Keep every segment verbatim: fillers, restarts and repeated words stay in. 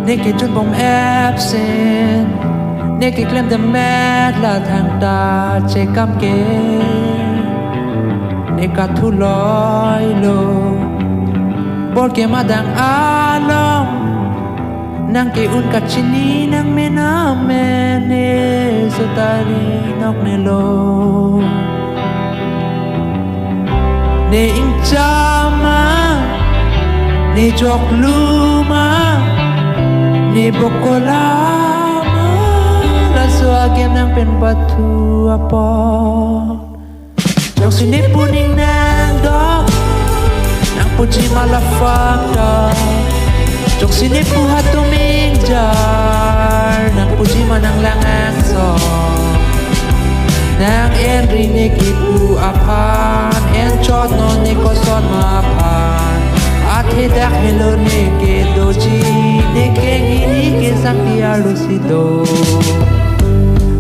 Ne kejun bom absent, ne keklem demet la thangta chekam ke, ne kathu loilo. Bor kemadang along, nang ke-un kachini nang menam mene setari nok nelo. Ne ingcham ma, ne joklu ma, ne bokola ma, laso akim nang pen pathu apot. Jongsi ne pu ning nangdok, nang puji ma la fakta. Jongsi ne pu hatum ingjar, nang puji ma nang lang-angso. Nang enri ne kipu aphan, enchot non ne koson ma aphan. Athe dak helo ne kedoji, ne kehini kesang tiar lo si do.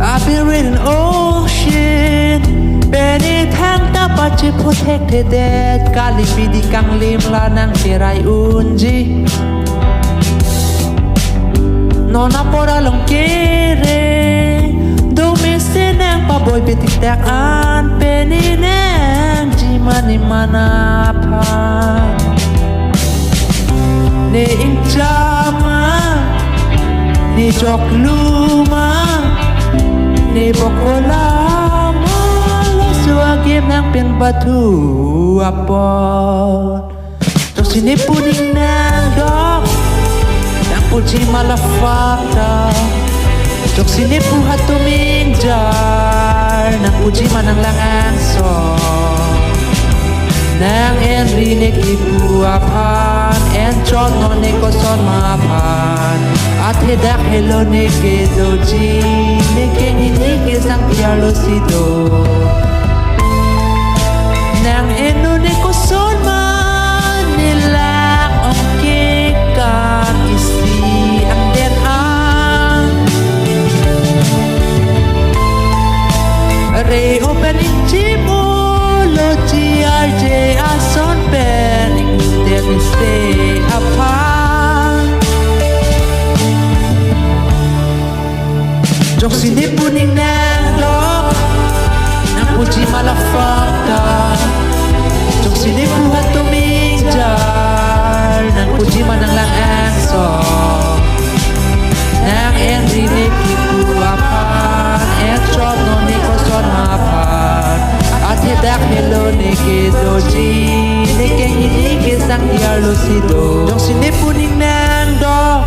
I've been reading ocean, peni thangta pachi phuthek thedet, kali pidi kanglim la nang cherai unji. Non apor along kere, do mesen nang paboi betik dak an, peni nangji mani mana aphan. Ne ingcham ma, ne joklu ma, ne bokola ma, laso akim nang pen pathu apot. Jongsi ne pu ning nangdok, nang puji ma la fakta. Jongsi ne pu hatum ingjar, nang puji ma nang lang-angso. Nang enri ne kipu aphan, enchot non ne koson ma aphan. Athe dak helo ne kedoji, ne kehini kesang tiar lo si do. Nang eno ne koson ma, ne lang ong kekang isi angden an. Re open in chimo lo G R J ason pen ingten isi aphan. Jongsi ne pu ning nangdok, nang puji ma la fakta. Jongsi ne pu hatum ingjar, nang puji ma nang lang-angso. Nang enri ne kipu aphan, enchot non ne koson ma aphan. Athe dak helo ne kedoji, ne kehini kesang tiar lo si do. Jongsi ne pu ning nangdok,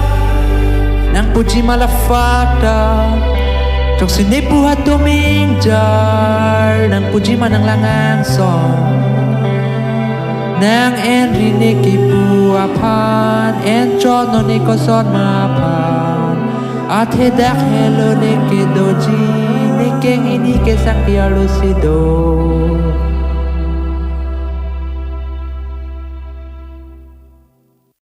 nang puji ma la fakta. Jongsi ne pu hatum ingjar, nang puji ma nang lang-angso. Nang enri ne kipu aphan, enchot non ne koson ma aphan. Athe dak helo ne kedoji, ne kehini kesang tiar lo si do.